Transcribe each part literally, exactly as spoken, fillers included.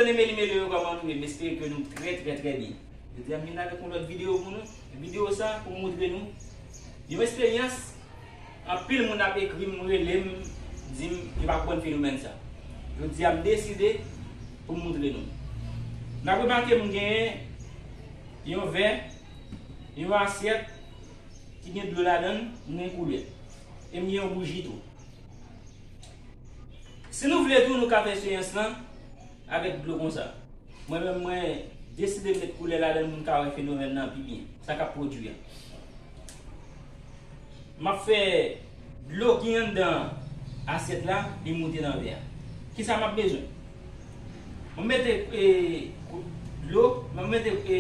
Meli meli yo, kòman nou ye? M espere ke nou trè, trè, trè byen. Jodi a m vin avèk yon lòt videyo pou nou. Videyo sa pou m montre nou yon esperyans. Anpil moun ap ekri m, rele m, di m yo pa konprann fenomèn sa. Jodi a m deside pou m montre nou. N ap remake m genyen yon vè, yon asyèt ki gen dlo ladan l, m gen koulè. E m gen yon bouji tou. Si nou vle tou, nou ka fè seyans lan avèk dlo konsa. Mwen menm, mwen deside met koulè ladan l pou n ka wè fenomèn nan pi byen. Sa k ap pwodui a. M ap fè dlo ki anndan asyèt la, li moute nan vè a. Kisa m ap bezwen? Mwen mete, e, dlo, mwen mete, e,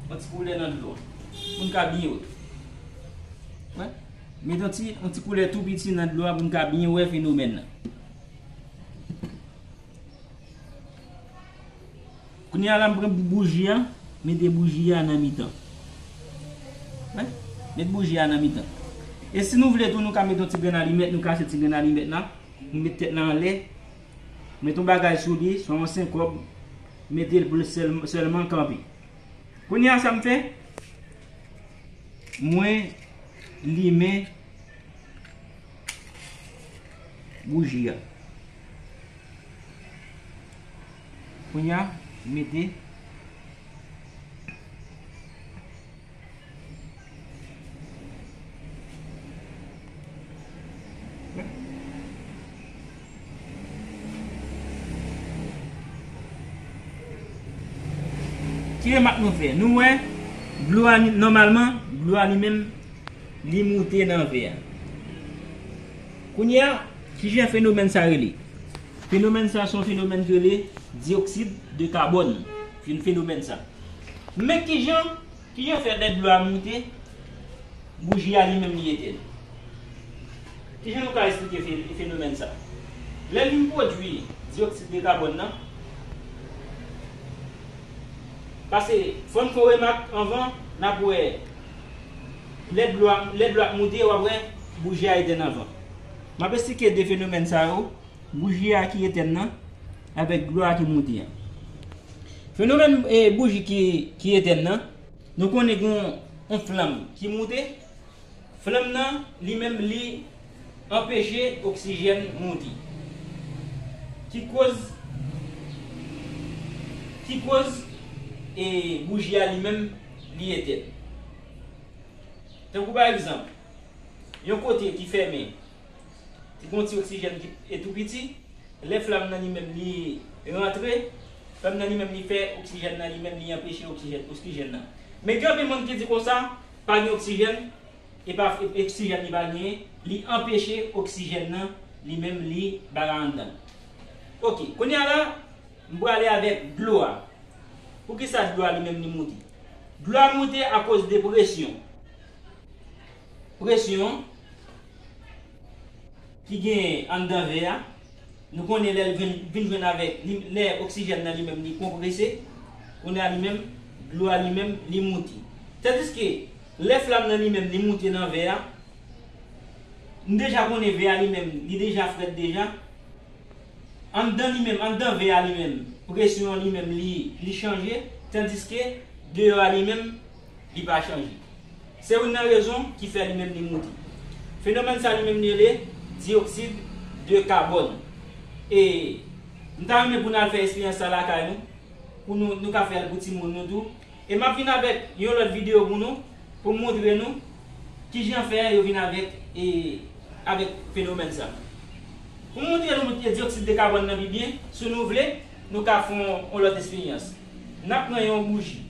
yon ti koulè nan dlo a. Pou n ka byen wè. Wè. Mete yon ti, yon ti koulè tou piti nan dlo a pou n ka byen wè fenomèn nan. Kounye a la, m pran bou-, bouji a, mete bouji a nan mitan. Wè? Met bouji a nan mitan. E si nou vle tou, nou ka mete yon ti grenn alimèt, nou kache ti grenn alimèt la, nou met tèt la anlè, met yon bagay sou li, swa yon senkòb, mete l pou l sèl-, sèlman kanpe. Kounye a, sa m fè? Mwen limen bouji a. Kounye a, mete. Ki remak nou fè? Nou wè, dlo a, nòmalman, dlo a li menm, li moute nan vè a. Kounye a, kijan fenomèn sa rele? Fenomèn sa se yon fenomèn ki rele diyoksid de kabòn. Se yon fenomèn sa. Men kijan, kijan fè lè dlo a moute, bouji a li menm li etèn? Kijan nou ka eksplike fe-, fenomèn sa? Lè l vin pwodui diyoksid de kabòn nan, paske fò n fè yon remak anvan, n ap wè lè dlo a, lè dlo a ap moute, w ap wè bouji a etèn anvan. M ap eksplike de fenomèn sa yo, bouji a ki etèn nan, avèk dlo a ki moute an. Fenomèn, e, bouji ki, ki etèn nan, nou konnen gen yon, yon flanm ki moute, flanm nan, li menm, li anpeche oksijèn moute. Ki koz, ki koz, e, bouji a li menm, li etèn. Tankou pa egzanp, yon kote ki fèmen, ki gon ti oksijèn ki, e, tou piti, lè flanm nan li menm li rantre, flanm nan li menm li fè oksijèn nan li menm li anpeche oksijèn, oksijèn nan. Men gen anpil moun ki di konsa, pa gen oksijèn, e pa, e, oksijèn li pa genyen, li anpeche oksijèn nan li menm li bay anndan. Oke, kounye a la, m prale avèk dlo a. Poukisa dlo a li menm li moute? Dlo a moute akoz de presyon. Presyon ki genyen anndan vè a, nou konnen lè l vin, vin jwenn avèk li, lè oksijèn nan li menm li konprese, kounye a li menm, dlo a li menm, li moute. Tandiske lè flanm nan li menm li moute nan vè a, nou deja konnen vè a li menm, li deja frèt deja. Anndan li menm, anndan vè a li menm, presyon an li menm, li, li chanje, tandiske deyò a li menm, li pa chanje. Se youn nan rezon ki fè li menm li moute. Fenomèn sa li menm li rele diyoksid de kabòn. E m ta renmen pou n al fè eksperyans sa lakay nou, pou nou, nou ka fè l pou timoun nou tou. E m ap vin avèk yon lòt videyo pou nou, pou m montre nou kijan fè yo vin avèk, e, avèk fenomèn sa. Pou m montre nou diyoksid de kabòn nan pi byen, si nou vle, nou ka fè yon, yon lòt eksperyans. N ap pran yon bouji,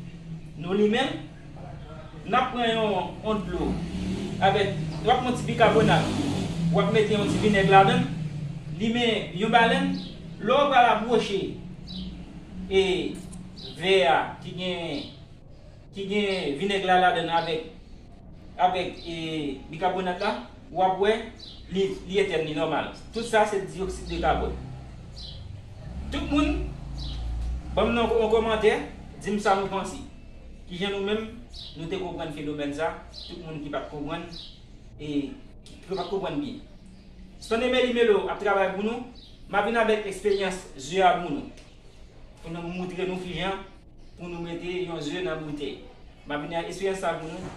nou limen l, n ap pran yon, yon dlo, avèk, w ap pran ti bikabonat, w ap mete yon ti vinèg ladan l, limen yon balèn, lè w pral apwoche, e, vè a ki gen, ki gen vinèg la ladan l avèk, avèk, e, bikabonat la, w ap wè li, li etèn li nòmal. Tout sa se diyoksid de kabòn. Tout moun, ban m nan yon kòmantè, di m sa nou panse. Kijan nou menm, nou te konprann fenomèn sa, tout moun ki pa t konprann, e ki, ki pa t konprann byen. Stanley Meli Melo ap travay pou nou, m ap vin avèk eksperyans zye a pou nou. Pou nou moutre nou kijan pou nou mete yon ze nan boutèy. M ap vin ak eksperyans sa pou nou.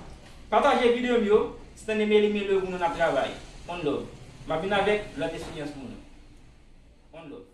Pataje videyo m yo, Stanley Melimelo pou nou n ap travay. On love. M ap vin avèk lòt eksperyans pou nou. On love.